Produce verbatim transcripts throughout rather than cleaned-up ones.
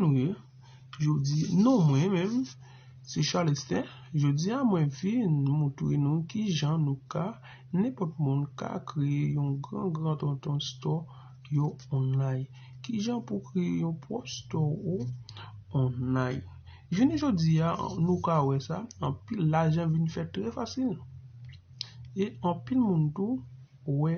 Nou ye. Jodi, non, mwen menm, se Charlestin. Jodi a, mwen vin montre nou kijan nou ka, nenpòt moun ka kreye yon gran, gran tonton store yo online. Kijan pou kreye yon pwòp store ou online. Jounen jodi a, nou ka wè sa, anpil lajan vin fèt trè fasil. E anpil moun tou wè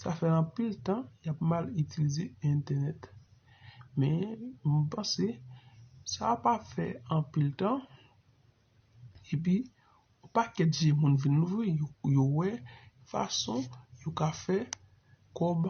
sa fè anpil tan y ap mal itilize entènèt. Men, m panse, sa pa fè anpil tan, epi, yon pakèt je moun vin louvri, yo, yo wè fason yo ka fè kòb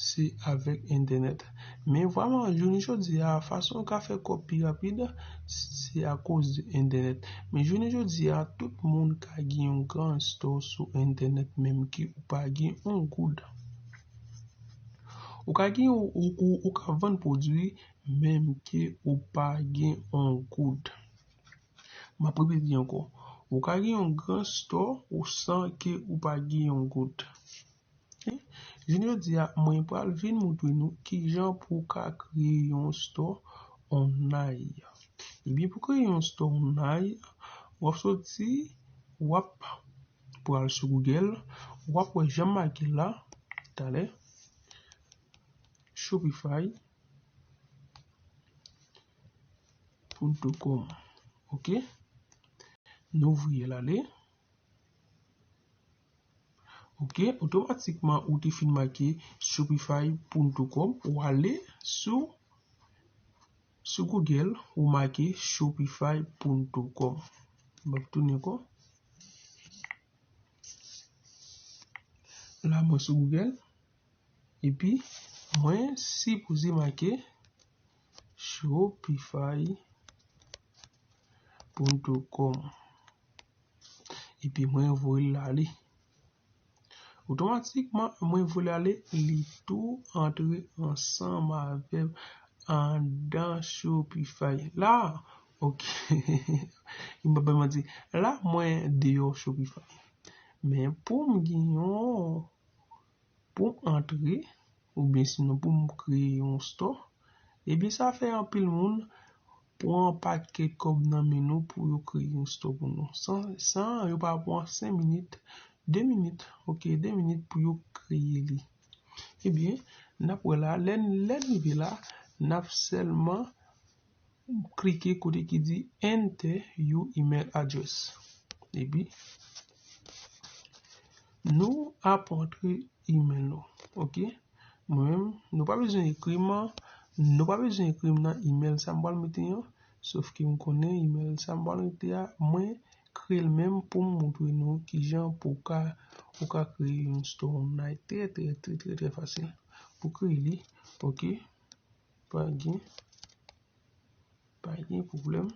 se avèk entènèt. Men vrèman, jounen jodi a, fason yo ka fè kòb pi rapid, se akoz de entènèt. Men jounen jodi a, tout moun ka gen yon gran store sou entènèt, menm ke ou pa gen yon goud. Ou ka gen, ou, ou, ou, ou ka vann pwodui, menm ke ou pa gen yon goud. M ap repete ankò. Ou ka gen yon gran store ou san ke ou pa gen yon goud. Jounen jodi a, mwen pral vin montre nou kijan pou w ka kreye yon store online. Ebyen, pou kreye yon store online, w ap soti, w ap pral sou Google, w ap wè jan m make la, talè, Shopify punto com. Ok? Nou voye l ale. Ok, otomatikman ou te fin make shopify punto com, ou ale sou, sou Google, ou make shopify punto com. M ap tounen ankò. La, mwen sou Google. Epi, mwen sipoze make shopify punto com. Epi, mwen voye l ale. Otomatikman, mwen voye l ale, li tou antre ansanm avè m anndan Shopify. La, ok. M pa bay manti. La, mwen deyò Shopify. Men pou m gen yon, pou m antre, oubyen sinon pou m kreye yon store, ebyen sa fè anpil moun pran pakèt kòb nan men nou pou yo kreye yon store pou nou. San, san yo pa pran senk minit, de minit, ok, de minit pou yo kreye li. Ebyen, n ap wè la, lè n, lè n rive la, n ap sèlman klike kote ki di enter your email address. Epi, nou ap antre email nou. Ok? Mwen menm, nou pa bezwen ekri m, nou pa bezwen ekri m nan email sa m pral mete an. Sof ke m konnen email sa m pral mete a, mwen kreye l menm pou m montre nou kijan pou ka, ou ka kreye yon store online trè, trè, trè, trè, trè fasil. Pou kreye li, ok? Pa gen, pa gen pwoblèm.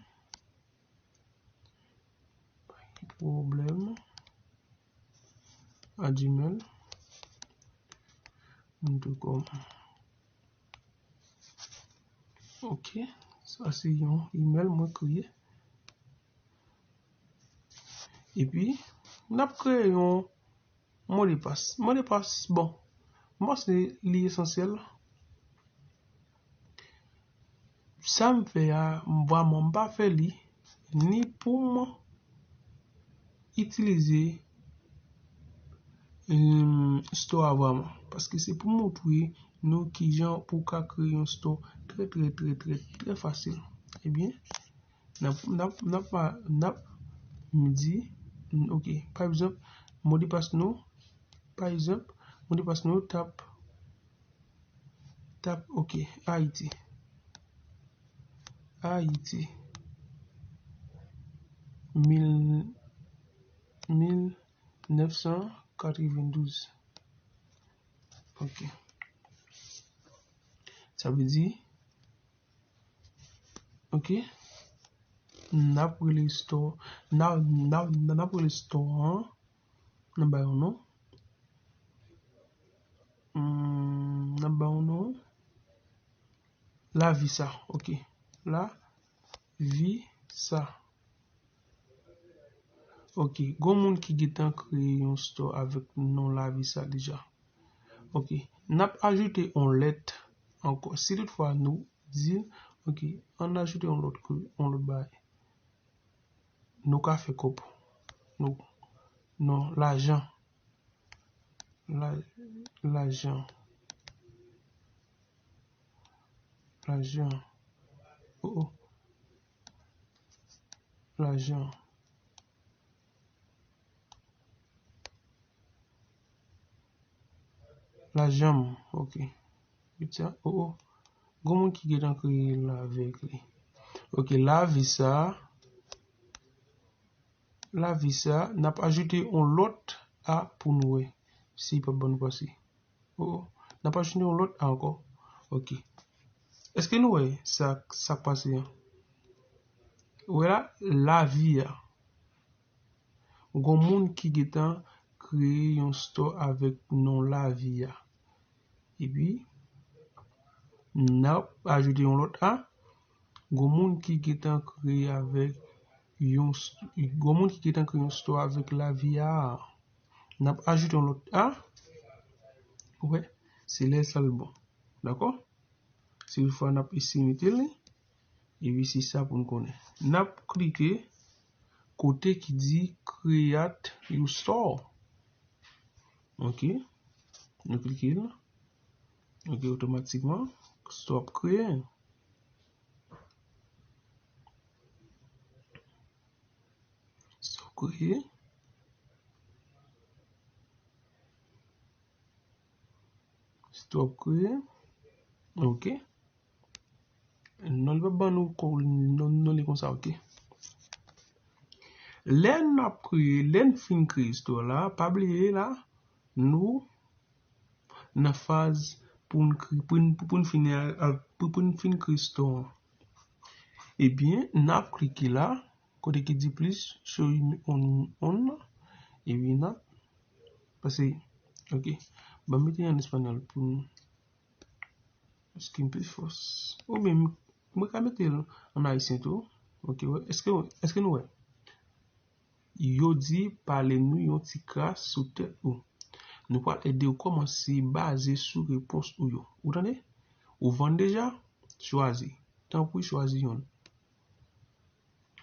Pa gen pwoblèm. A gmail punto com. Ok, sa se yon email mwen kreye. Epi, n ap kreye yon modepas. Modepas, bon, m panse li esansyèl. Sa m fè a, m vrèman m pa fè li, ni pou m itilize, em, store a vrèman. Paske se pou montre nou kijan pou ka kreye yon store trè, trè, trè, trè, trè fasil. Ebyen, n ap, n ap, n ap, n ap, m di, ok, pa egzanp, modepas nou, pa egzanp, modepas nou, tap, tap, ok, Ayiti. Ayiti. Mil, mil nèf san katrevendouz. Ok. Sa vle di, ok, n ap rele store, n ap, n ap, n ap rele store an, n ap ba yon non. Hmm, n ap ba yon non. Lavisa, ok. Lavisa. Ok, gon moun ki gentan kreye yon store avèk non Lavisa deja. Ok, n ap ajoute yon lèt ankò. Si toutfwa nou di l, Ok, ann ajoute yon lòt kou, yon lòt bagay. Nou ka fè kòb. Nou, non, lajan. La, lajan. Lajan. Oh, oh. Lajan. Lajan, ok. Pita, oh, oh. Gon moun ki gentan kreye l avèk li. Ok, lavi sa. Lavi sa, n ap ajoute yon lòt a pou nou wè si l p ap ban nou pase. Oh, oh. N ap ajoute yon lòt a ankò. Ok. Èske nou wè sa, sa k pase an? Ou wè la, lavi a. Gon moun ki gentan kreye yon store avèk non lavi a. Epi, n ap ajoute yon lòt a. Gon moun ki gentan kreye avèk yon s-, gon moun ki gentan kreye yon store avèk lavi a. N ap ajoute yon lòt a. Ou wè, se lè sa l bon. Dakò? Se yon fwa n ap eseye mete li. Epi se sa pou n konnen. N ap klike kote ki di create your store. Ok. Nou klike la. Ok, otomatikman, store ap kreye. Store ap kreye. Store ap kreye. Ok. Non, li p ap ban nou ko-, non, non, li konsa, ok. Lè n ap kreye, lè n fin kreye store la, pa bliye la, nou nan faz pou n kre-, pou n, pou n fin, pou, pou n fin kreye store an. Ebyen, n ap klike la, kote ki di plis, show on, on, epi n ap pase, ok. Ban m mete an espanyòl pou nou. Paske m pi fòs. Oubyen, mwen ka mete l an ayisyen tou. Ok, wè. Èske, èske nou wè? Yo di pale nou yon ti kras sou tèt ou. Nou pral ede w kòmanse baze sou repons ou yo. Ou tande? Ou vann deja? Chwazi. Tanpri, chwazi yonn.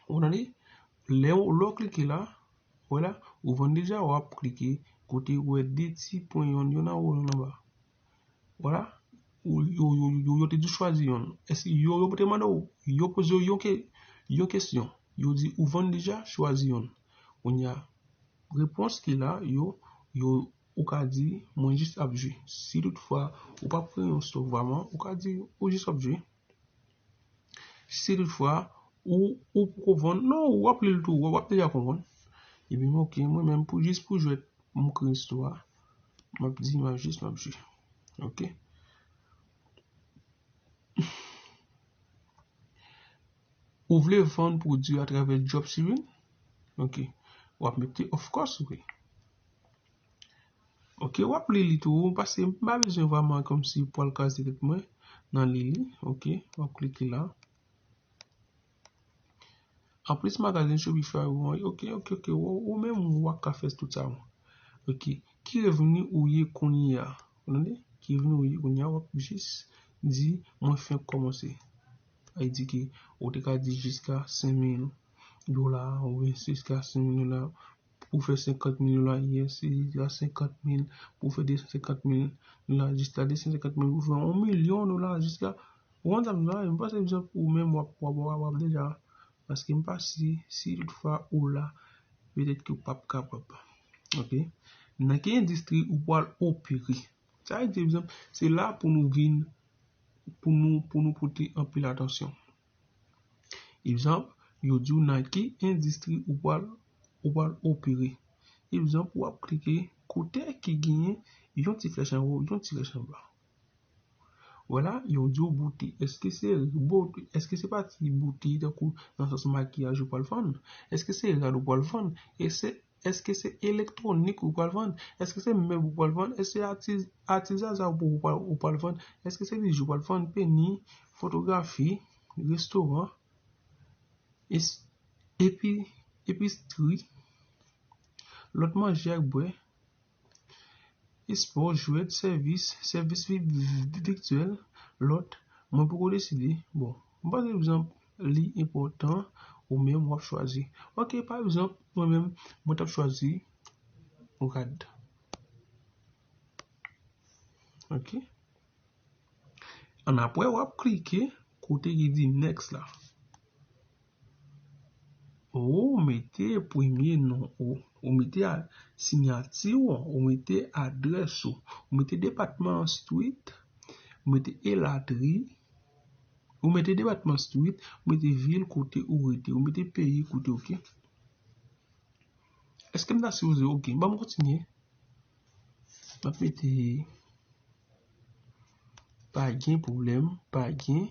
Ou tande? Lè w, lè w klike la, wè la, ou vann deja, w ap klike kote ou wè de ti pwen yonn, yonn anwo, yonn anba. Vwala. Ou, yo, yo, yo, yo te di w chwazi yonn. Èske yo, yo te mande w, yo poze w yon ke-, yon kesyon. Yo di ou vann deja, chwazi yonn. Kounye a, repons ki la, yo, yo, ou ka di, mwen jis ap jwe. Si toutfwa ou p ap kreye yon store vrèman, ou ka di, ou jis ap jwe. Si toutfwa, ou, ou poko vann, non, w ap li l tou, w ap deja konprann. Epi, ok, mwen menm, pou, jis pou jwèt, m kreye store a. M ap di, m ap jis, m ap jwe. Ok. Ou vle vann pwodui atravè Dropshipping? Ok. W ap mete, of course, wi. Ok, w ap li li tou, paske m pa bezwen vrèman kòmsi pral kraze tèt mwen nan li li. Ok, w ap klike la. Anplis, magazin Shopify ou an, ok, ok, ok, ou, ou menm ou ap ka fè tout sa ou. Ok, ki revni ou ye kounye a? Ou tande? Ki revni ou ye kounye a, w ap jis di, mwen fenk kòmanse. Sa vle di ke ou te ka di jiska senk mil dola, oubyen jiska senk mil dola, pou fè senkant mil dola, yes, jiska senkant mil, pou fè de san senkant mil dola, jiska de san senkant mil, pou fè yon milyon dola, jiska, ou konn sa m di la, m panse egzanp ou menm w ap, w ap, w ap, w ap deja, paske m pa si, si toutfwa ou la, petèt ke w p ap kapab. Ok? Nan ki endistri ou pral opere? Sa vle di, egzanp, se la pou nou vin, pou nou, pou nou pote anpil atansyon. Egzanp, yo di w nan ki endistri ou pral, ou pral opere. Egzanp, w ap klike kote ki genyen yon ti flèch anwo, yon ti flèch anba. Vwala, yo di w bouti. Èske se bouti, èske se pati bouti tankou nan sans makiyaj ou pral vann? Èske se rad ou pral vann? E se Èske se elektwonik ou pral vann? Èske se mèb ou pral vann? Èske se atiz-, atizaza ou pral, ou pral vann? Èske se biju ou pral vann? Peni, fotografi, restoran, es-, epi, epistri, lòt manje ak bwè, espò, jwèt, sèvis, sèvis vi-, vi-, vityèl, lòt, mwen poko deside. Bon, M panse, pa egzanp, li enpòtan, ou menm w ap chwazi. Ok, pa egzanp, mwen menm, mwen t ap chwazi rad. Ok. Annapre, w ap klike kote ki di next la. Ou mete premye non ou, ou mete a, siyati w, ou mete adrès ou, ou mete depatman, street, ou mete elatri, ou mete depatman, street, ou mete vil kote ou rete, ou mete peyi kote, ok. Èske m ta sipoze, ok, ban m kontinye. M ap mete pa gen pwoblèm, pa gen,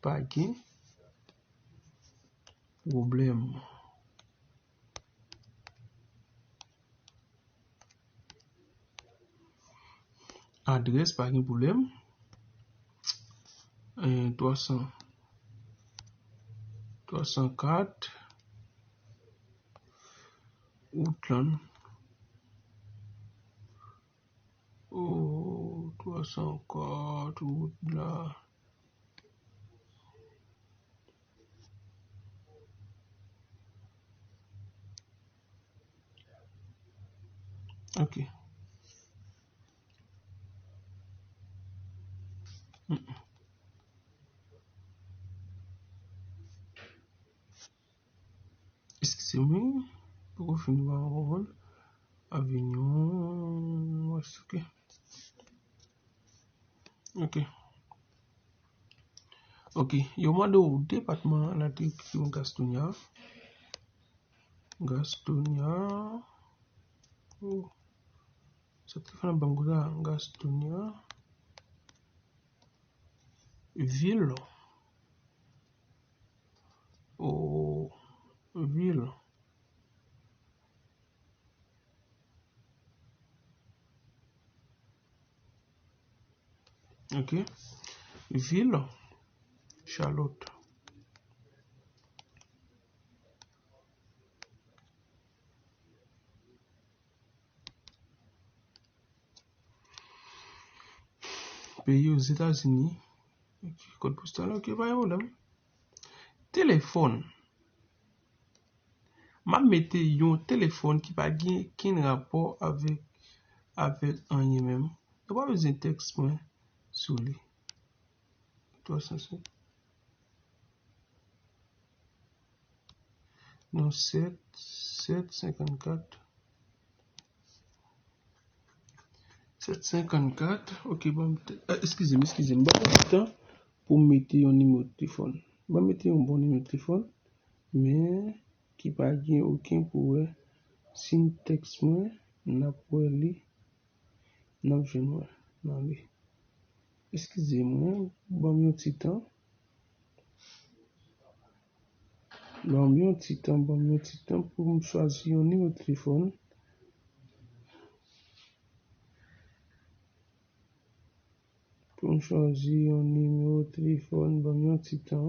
pa gen pwoblèm. Adrès, pa gen pwoblèm. Eh, twa san, twa san kat, wout lan. Oh, twa san kat, wout la. Ok. Mm. Eskize mwen, poko fin ba m konprann. Avignon Ouest, ok. Ok. Ok, yo mande w depatman la, te ekri w Gastonia. Gastonia. Oh. Sa te fè nan bank la, Gastonia. Vil. Oh, vil. Ok. Vil, Charlotte. Peyi Ozetazini. Ok, kòd postal, ok, pa gen pwoblèm. Telefòn. M ap mete yon telefòn ki pa gen kenn rapò avèk, avèk anyen menm. Yo pa bezwen tèks mwen sou li. Twa san senk. Non, sèt, sèt senkannkat. Sèt senkannkat. Ok, ban m te, eh, eskize m, eskize m. Ban m ti tan pou m mete yon nimewo telefòn. Ban m mete yon bon nimewo telefòn, men ki pa gen okenn pwoblèm. Si n tèks mwen, n ap wè li, n ap jwenn mwen nan li. Eskize mwen, ban m yon ti tan. Ban m yon ti tan, ban m yon ti tan pou m chwazi yon nimewo telefòn. Pou m chwazi yon nimewo telefòn, ban m yon ti tan.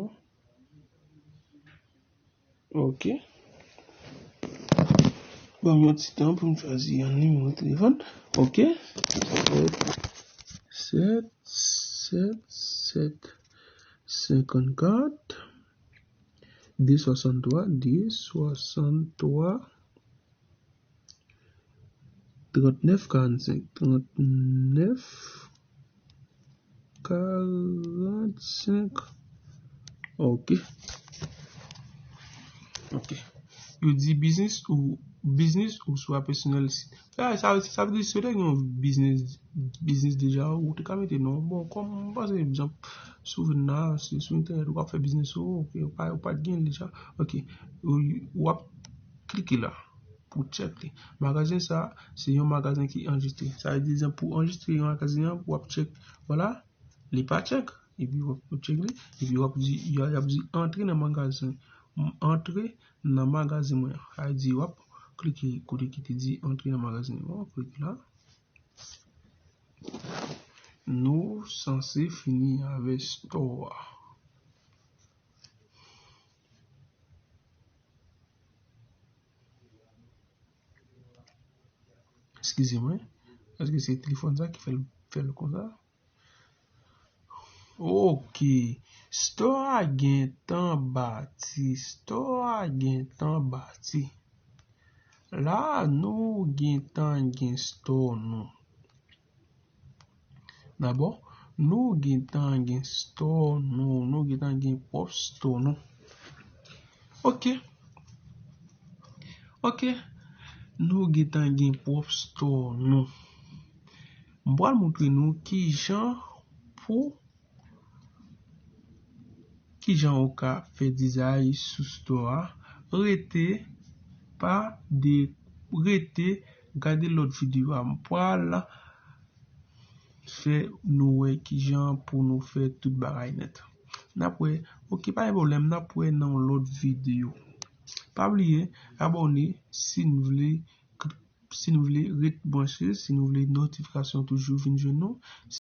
Ok. Ban m yon ti tan pou m chwazi yon nimewo telefòn. Ok. Sèt, sèt, sèt, sèt, senkannkat, de swasanntwa, de swasanntwa, trannèf karannsenk, trannèf karannsenk. Ok. Ok. Yo di biznis ou, biznis ou swa pèsonèl. Sa, sa, sa vle di si w te gen yon biznis, biznis deja, ou te ka mete non. Bon, kòm m panse egzanp, si w vin la, si sou entènèt ou ap fè biznis ou, ok, ou pa, ou pa t gen deja. Ok. Ou, w ap klike la pou tchèk li. Magazen sa, se yon magazen ki anrejistre. Sa vle di, pou anrejistre yon magazen an, w ap tchèk. Vwala, li pa tchèk. Epi w ap tchèk li. Epi w ap di, y a, y ap di, antre nan magazen. Antre nan magazen mwen an. Sa vle di, w ap klike kote ki te di, antre nan magazen mwen an. W ap klike la. Nou sanse fini avè store a. Eskize mwen. Èske se telefòn sa ki fè l, fè l konsa? Ok. Store a gentan bati. Store a gentan bati. La, nou gentan gen store nou. Dabò, nou gentan gen store nou. Nou gentan gen pwòp store nou. Ok. Ok. Nou gentan gen pwòp store nou. M pral montre nou kijan pou kijan ou ka fè dizay sou store a. Rete, pa de, rete, gade lòt videyo a. M pral fè nou wè kijan pou nou fè tout bagay nèt. N ap wè, ok, pa gen pwoblèm, n ap wè nan yon lòt videyo. Pa bliye, abòne si n vle, si n vle ret branche, si n vle notifikasyon toujou vin jwenn nou.